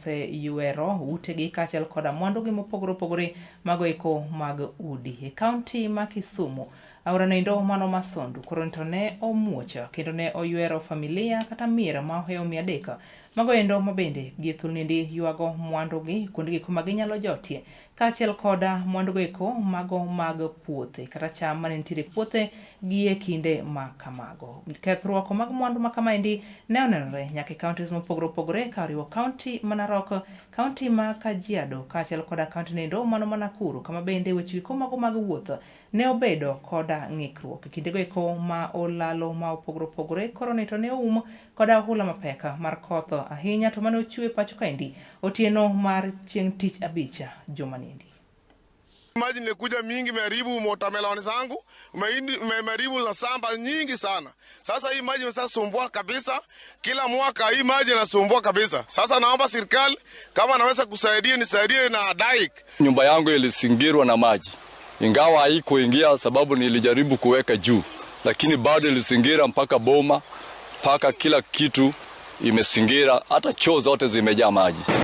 Oseywero utegi kaachiel koda mwandugi mopogore opogore mago eko mag udi. E kaunti ma Kisumu, aora noendo mano ma Sondu koro to ne omuoch kendo ne oywero familia kata mier ma ohewo 300 mago endo ma bende gie thuolniendi ywago mwandugi kuondegi kuma ginyalo jotie kaachiel koda mwandugo eko mago mag puothe kata cham mane nitiere puothe gi e kinde ma kamago. Kethruok mag mwandu ma kamaendi ne onenore nyaka e counties mopogore opogore ka oriwo kaunti ma Narok, kaunti ma Kajiado kaachiel koda kaunti noendo mano ma Nakuru kama bende weche eko mago mag wuoth ne obedo koda ng'ikruok. E kindego eko ma olalo ma opogore opogore koro ni to ne oum koda ohula mapek mar koth ahinya to mane ochwe pacho kaendi otieno mar chieng' tich abich jumaniendi. Maji imekuja mingi, imeharibu watermelon zangu, imeharibu za shamba nyingi sana. Sasa hii maji imesasumbua kabisa, kila mwaka hii maji inasumbua kabisa. Sasa naomba serikali kama naweza kusaidia, nisaidie na dike. Nyumba yangu ilizingirwa na maji, ingawa haikuingia sababu nilijaribu kuweka juu, lakini bado ilizingira mpaka boma, mpaka kila kitu imezingira, hata choo zote zimejaa maji.